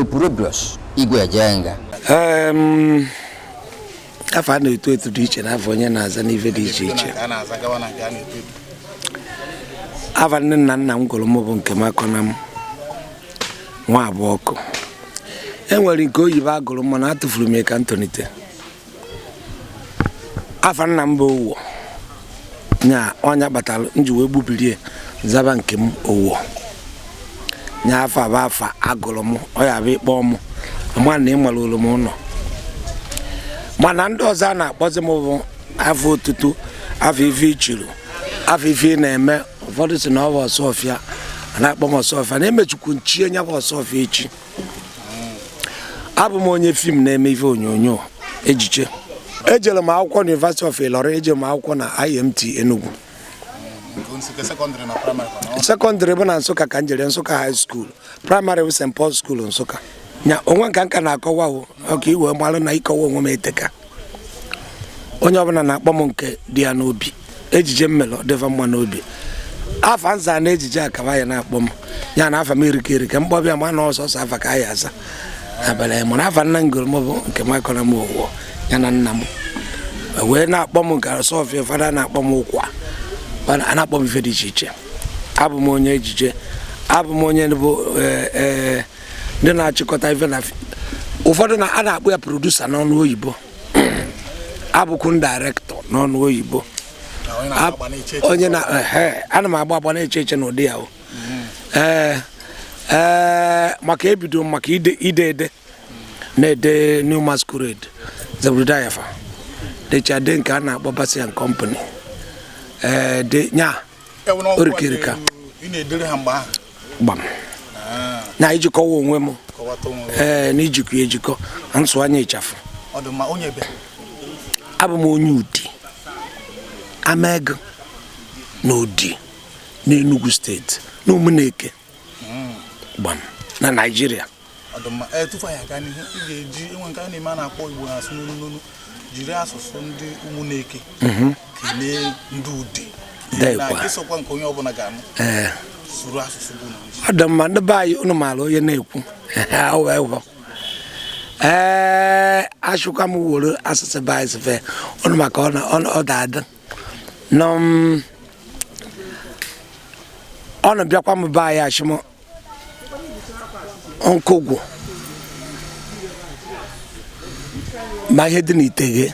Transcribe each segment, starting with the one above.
Opurobios Igwe Ejenga. Afa a na-eto eto dị iche na afa onye na-aza n'ife dị iche iche. Afa nne na nna m gụrụ m bụ nke m akọna m nwa abụọ ọkụ. E nwere nke oyibo agụrụ m, mana atụfuru m ya ka m tolite. Afa nna m bụ Owo, nya ọnya kpatara m ji wee gbubirie zaba nke m Owo. Nya afa bụ afa agụrụ m, ọ ya bụ ịkpọ m ama na ịmara olu m ụlọ. Mana ndị ọzọ a na-akpọzi m bụ afọ otutu, afọ ife ichiru, afọ ife ị na-eme. Ụfọdụ si na ọ bụ Ọsụọfịa, a na-akpọ m Ọsụọfịa na emechukwu nchie nya bụ Ọsụọfịa echi. Abụ m onye film na-eme ife onyonyo ejije. Ejere m akwụkwọ na University of Ilorin, ejere m akwụkwọ na IMT Enugu. Secondary bụ na Nsụka ka m jere, Nsụka High School. Primary bụ St. Paul School, Nsụka. Nya onwe nka na-akọwa o ọka iwe gbalụ na ịkọwa onwe m eteka. Onye ọbụla na-akpọ m nke dị ya n'obi. Ejije m mere dịva mma n'obi. Afa nza na ejije akaba ya na-akpọ m ya na afa m erike erike mkpọbịa ma na ọsọsọ afa ka a ya aza abalị. Mana afa nna ngoro m bụ nke m akọrọ m Owo, ya na nna m wee na-akpọ m nke Ọsụọfịa. Ụfọdụ a na-akpọ m Ụkwa, a na-akpọ m ife dị iche iche. Abụ m onye ejije, abụ m onye bụ ndị na-achịkọta ife na ụfọdụ na a na-akpọ ya producer n'ọnụ oyibo, abụkwu director n'ọnụ oyibo. Onye na ana m agba agba na-eche eche n'ụdị ya o. Ee ee, maka ebido m maka ide ide ede na-ede New Masquerade, Zebrudaya, fa decha de nke a na-akpọ Bassey and Company. Ee, de nya orikirika. Ị na-edere ha mgbe ahụ? Gbam, na ijikọwa onwe m. Kọwata onwe gị. Ee, na ijikọ ejikọ na nsụ anya ịchafụ. Ọ dị mma. Onye ebe? Abụ m onye Udi Amego na Udi n'Enugu Steeti, na Ụmụneke, gbam, na Naịjirịa. Ọ dị mma. Ee, tupu anyị aga n'ihu, ị ga-eji enwe nke a na-eme a na-akpọ Igbo na-asụ n'onu n'onu, jiri asụsụ ndị Ụmụneke kelee ndị Udi. Dekwa. Na ịsọkwa nke onye ọbụla ga-anụ. Ee. Sụrụ asụsụ bụ unu. Ọ dị mma. Ndị be anyị, unu maara onye na-ekwu. Ọ wee gwọ. Ee, achụkwa m were asụsụ be anyị sịfe unu maka ọ da-adị nọ m. Ọ na-bịakwa m be anyị achị m nkụgwụ ma ihe dị n'ite gị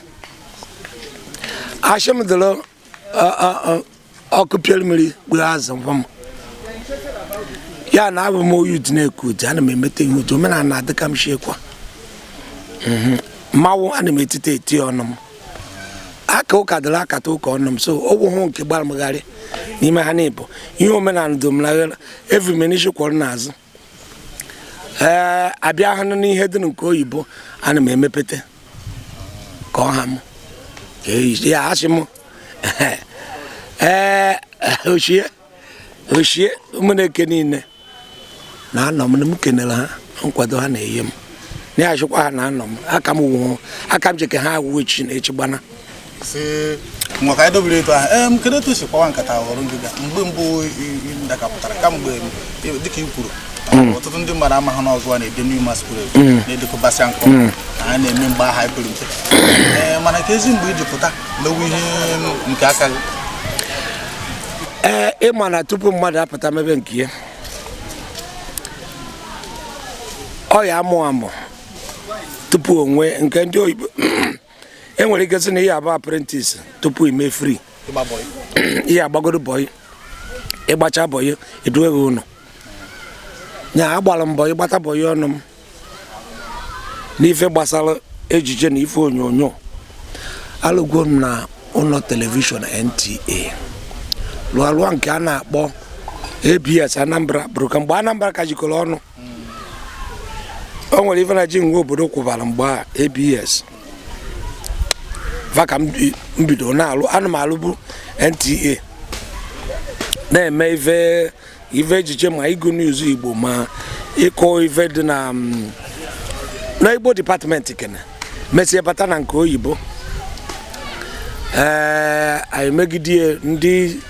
achị m dịrị ọkụ pịara mmiri kpụọ azụ ngwa m. Ya na abụ m onye Udi na-eku Udi, ana m emete ihe Udi omenala na-adị ka m shiekwa mmanwụ. Ana m etite eti ọnụ m aka ụka dịrị akata ụka ọnụ m, so ogwu hụ nke gbara mgharị n'ime ha n'ịbụ ihe omenala dum na evrimenishi kwọrọ n'azụ. Ee, abịa hụ n'ihe dị nke oyibo, ana m emepete ka ọ ha m ya asị m. Ee, ochie ochie Ụmụneke niile na-anọ m na m kenere ha nkwado ha na-enye m, na-achịkwa ha na anọ m aka m wụ aka m jeke ha awụ echi na echi gbana. Si nwa ka anyị dobere etu ahụ. Ee, m kedu etu si kwawa nkata ghọrọ ngịga mgbe mbụ ị dakapụtara kamgbe dịka i kwuru, ọtụtụ ndị mmadụ amaghị na ọzọ a na-ede New Masquerade, na-edekọ Bassey and Company na a na-eme mgbe aha pere mpe. Ee, mana ka ezi mgbe iji pụta mewe ihe nke aka gị? Ee, ịma na tupu mmadụ apụta mebe nke ya, ọ ya amụ amụ tupu onwe nke ndị oyibo. Enwere ike sị na ihe abụ apprentice tupu ime free. Ịgba bọyị. Ihe agbagoro bọyị, ịgbacha bọyị, eduwe gị ụlọ. Nya agbara m bọyị, gbata bọyị ọnụ m n'ife gbasara ejije na ife onyonyo. Alụgwo m na ụlọ television NTA, lụọ alụọ nke a na-akpọ ABS, Anambra bụrụ ka mgbe Anambra ka jikọrọ ọnụ. O nwere ife na ji nwe obodo kwụbara mgbe a ABS va ka m bido na-alụ. Ana m alụbu NTA, na-eme ife ife ejije, ma ịgụ news Igbo, ma ịkọ ife dị na Igbo department kene. Mesie bata na nke oyibo. Ee, anyị megide ndị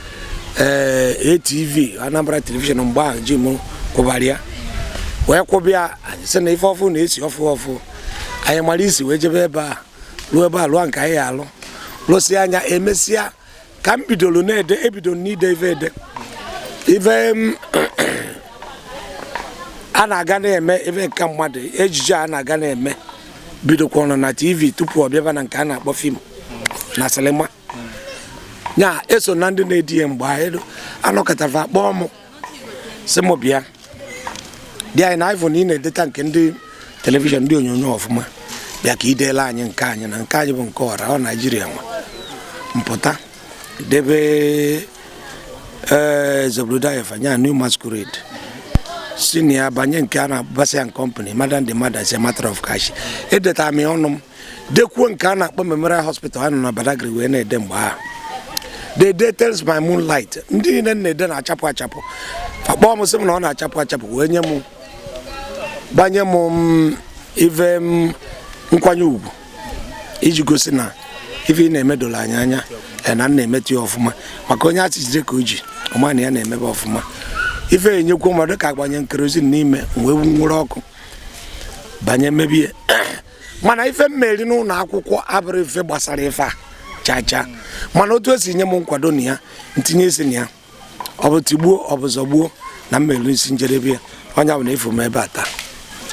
ee ATV, Anambra Television mgbe ahụ ji m kwụbara ya. Wee kwụbịa anyị sị na ife ọfụ na-esi ọfụ ọfụ. Anyị mara isi wee jebe ebe a, ruo ebe a, lụọ nke anyị alụ, lụsị anya. Emesịa ka m bidoro na-ede, ebidoro n'ide ife ede, ife m a na-aga na-eme, ife nke mmadụ, ejije a na-aga na-eme, bidokwa na TV tupu ọ bịaba na nke a na-akpọ film na sinima. Nya eso na ndị na-edi ya. Mgbe ahụ anọkọtara akpọọ m, sị m bịa dị anyị na iPhone, ị na-edeta nke ndị television, ndị onyonyo ọfụma, bịa ka ideela anyị nke anyị, na nke anyị bụ nke ọra ọ Naijiria nwa. Mpụta debe ee Zebrudaya Fanya New Masquerade, si na ya banye nke a na-akpọ and Company, Madam the Mother is a Matter of Cash. Edetara m ya ọnụ m, dekwuo nke a na-akpọ Memorial Hospital a nọ na Badagry wee na-ede mgbe ahụ, The Day Tells by Moonlight. Ndị niile na-ede na-achapụ achapụ. Akpọọ m, sị m na ọ na-achapụ achapụ, wee nye m, gbanye m ife m nkwanye ugwu iji gosi na ife ị na-eme doro anyị anya, na m na-emetụ ya ọfụma, maka onye achị jide ka o ji ọma na ya na-emebe ọfụma. Ife enyekwu mmadụ ka agbanye kerosene n'ime wee nwụrụ ọkụ banye mebie. Mana ife mmeri n'ụlọ akwụkwọ abụrụ ife gbasara ife a chaa chaa, mana otu esi nye m nkwado na ya, ntinye isi na ya, ọ bụ tigbuo, ọ bụ zọgbuo, na mmeri isi njedebe ya, onye bụ na efu m ebe a taa.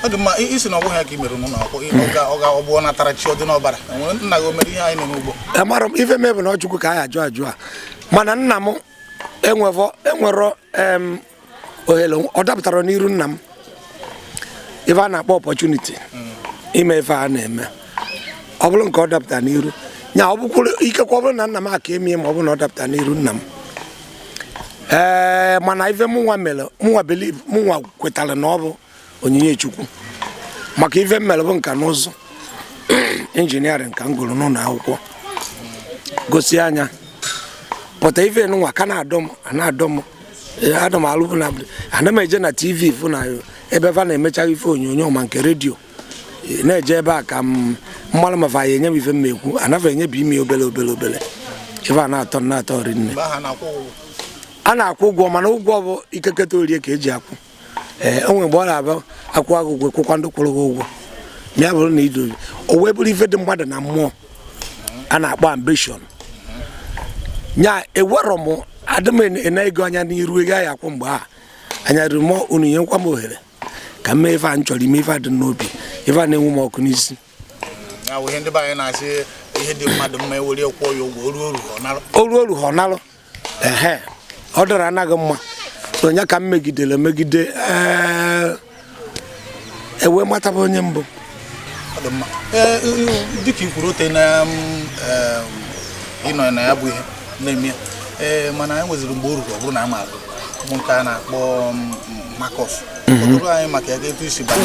Ọ dị mma. Isi na ọ bụghị ya ka i mere n'ụlọ akwụkwọ, ọ ga ọ bụ ọ natara chi, ọ dị n'ọbara. Enwere nna gị, o mere ihe anyị na-eme ugbu a? Amara m ife mee bụ na ọ Chukwu ka anyị ajụ ajụ a, mana nna m enwevọ enwero ohere ọ dapụtara n'iru nna m, ife a na-akpọ opportunity ime ife a na-eme. Ọ bụrụ nke ọ dapụtara n'iru nya, ọ bụkwuru ikekwe, ọ bụrụ na nna m aka emie, ma ọ bụrụ na ọ dapụtara n'iru nna m. Ee, mana ife mụnwa mere, mụnwa believe, mụnwa kwetara na ọ bụ onyinye Chukwu, maka ife m mere bụ nka na ụzụ, engineering ka m gụrụ n'ụlọ akwụkwọ. Gosi anya pụta ife nụnwa ka na-adọ m, a na-adọ m. Ee, adọ m alụ na ana m eje na TV fụ na ebe fa na-emecha ife onyonyo, ma nke redio. Ee, na-eje ebe a ka m mmalụ ma fa ya enye m ife m ekwu, anafa enyebi ime obele obele obele, ife a na-atọ m na-atọ rinne. Mgbe ahụ a na-akwụ ụgwọ? A na-akwụ ụgwọ, mana ụgwọ bụ ikeketa orie ka eji akwụ. Ee, o nwere mgbe ọ na-abịa akwụ agụ ụgwọ, kwụkwa ndị kwụrụ gị ụgwọ, ma ya bụrụ na idozi o wee bụrụ ife dị mmadụ na mmụọ a na-akpọ ambition. Nya ewerọ m adị m ene ego anya n'iru, ego ya akwụ mgbe ahụ anya ruru m. Unu nyekwa m ohere ka m mee ife a m chọrọ ime, ife a dị n'obi, ife a na-enwu m ọkụ n'isi. Ya bụ ihe ndị be anyị na-asị, ihe dị mmadụ mma, ewere kwụọ ya ụgwọ, o ruo oru ọ nara. O ruo oru ha ọ nalụ. Ehe, ọ dọrọ anaghị mma. So onye ka m megidere megide, ee, ewee mataba onye mbụ. Ọ dị mma. Ee, dịka i kwuru, ote na ịnọ na ya bụ ihe na-eme ya. Ee, mana anyị nweziri mgbe o ruru, ọ bụrụ na a maara bụ nke a na-akpọ Marcus kpọtụrụ anyị maka ya, etu isi banye.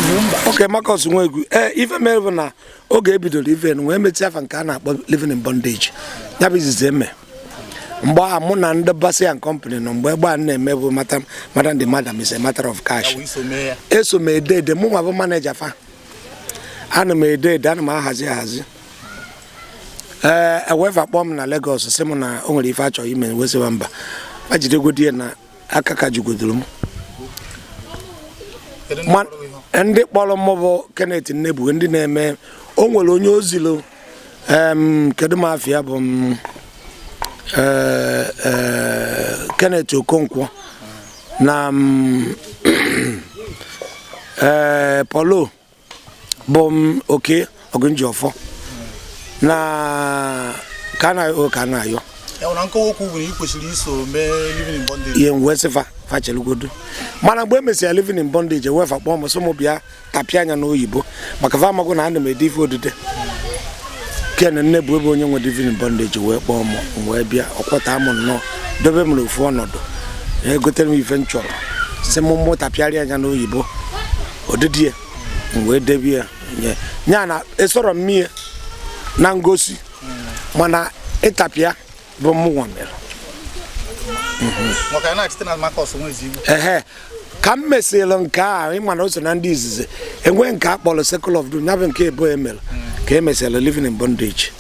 Oke Marcus Nwegwu, ee, ife mere bụ na oge ebidoro ife wee metụ afa nke a na-akpọ Living in Bondage, ya bụ izizi eme mgbe ahụ mụ na ndị Bassey and Company nọ. Mgbe egbe a na-eme bụ Madam the Madam is a Matter of Cash. Ya bụ iso mee ya. Eso m ede ede, mụ nwa bụ manager fa. Ana m ede ede, ana m ahazi ahazi. Ee, ewefa kpọọ m na Lagos, sị m na o nwere ife a chọrọ ime, wesịwa mba, ma jidegodi ya na aka ka jigodoro m. Kedu ndị kpọrọ gị ihe? Ndị kpọrọ m bụ Kenneth Nnebue, ndị na-eme o nwere onye ozilu kedu m afịa bụ m ee, ee, Kenneth Okonkwo na ee, Paulo bụ m oke Ogunjiọfọ na ka na ka na-ayọ. Ya bụ na nkọwa okwu bụ na ị kwesịrị iso mee Living in Bondage. Ihe m wee sị fa fachelugodu, mana mgbe e mesịrị Living in Bondage, ewefa kpọọ m, sị m bịa tapịa anya n'oyibo, maka fa amago na ana m ede ife odide. Ken Nnebu ebe onye nwe Living in Bondage wee kpọọ m, m wee bịa, ọkwọta m nnọọ, dobe m n'ofu ọnọdụ, egotere m ife m chọrọ, sị m mụ tapịarịa anya n'oyibo odidi ya. M wee debe ya nye ya na esoro m mie na ngosi, mana ịtapịa bụ mụnwa mere. Maka na-achịte na Marcus Nwezigwe. Ehe, ka m mesịrị nke a, ịma na o so na ndị izizi enwe nke a kpọrọ Circle of Doom, ya bụ nke ebo emere ka e mesịrị Living in Bondage.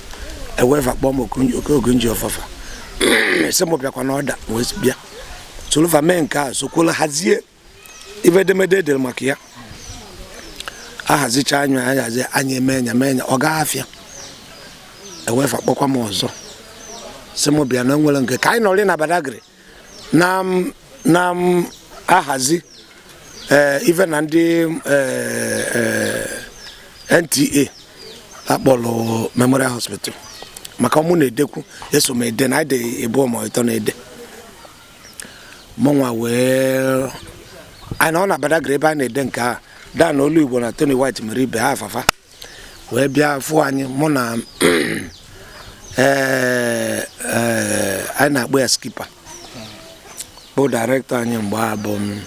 Ewefa kpọọ m oke Ogunji ọfafa, sị m bịakwa na ọda, wee bịa sorofa mee nke a, sokwala hazie ife edemede edere maka ya. Ahazicha anya, ahazi anyị, eme nya mee nya, ọ gaa afịa, ewefa kpọkwa m ọzọ, sị m bịa na nwere nke ka anyị nọrị na Badagry na m na m ahazi ee ife na ndị ee ee NTA akpọrọ Memorial Hospital, maka mụ na-edekwu, eso m ede na anyị dị ịbụọ ma ịtọ na-ede. Mụnwa wee anyị nọ na Badagry ebe a na-ede nke a, Dan Olu Igbo na Tony White mere ibe ha afafa wee bịa fụ anyị. Mụ na ee ee anyị na-akpọ ya Skipper, bụ director anyị mgbe a, bụ m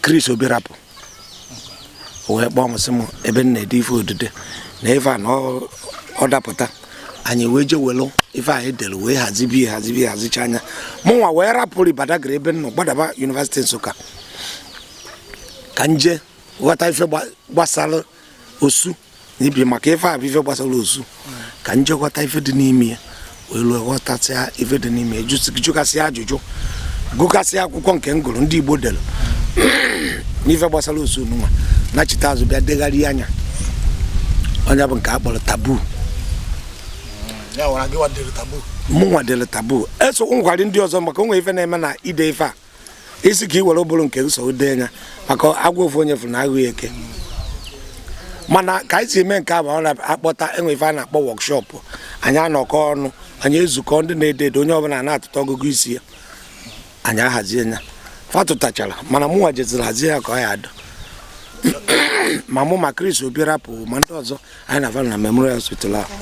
Chris Obirapụ. O wee kpọọ m, sị m ebe m na-ede ife odide na ife a na ọ dapụta. Anyị wee je welu ife anyị dere wee hazibie hazibie, hazicha anya. Mụnwa wee rapụrụ Badagry ebe m nọ, gbadaba University Nsụka ka m jee ghọta ife gbasara osu na ibi, maka ife a bụ ife gbasara osu, ka m jee ghọta ife dị n'ime ya. Wee lụọ, ghọtasịa ife dị n'ime ya, jụgasịa ajụjụ, gụgasịa akwụkwọ nke m gụrụ ndị Igbo dere n'ife gbasara osu nụnwa, nachite azụ, bịa degharị anya. Onye bụ nke a kpọrọ Taboo. Ya nwere gị wadere Taboo? Mụnwa dere Taboo, eso nkwari ndị ọzọ, maka onwe ife na-eme na ide ife a, isi ka i were ụbụrụ nke nsọ dee ya, maka agwa ofu onye fụrụ na aghụghị eke. Mana ka anyị si eme nke a bụ ọ na-akpọta enwe ife a na-akpọ workshop. Anyị anọkọ ọnụ, anyị ezukọ, ndị na-ede ede, onye ọbụla na-atụta ọgụgụ isi ya, anyị ahazie ya. Fatụtachara, mana mụnwa jeziri hazie ya ka ọ ya adụ ma mụ ma Chris Obi rapụ ma ndị ọzọ anyị na-ava na Memorial Hospital ahụ.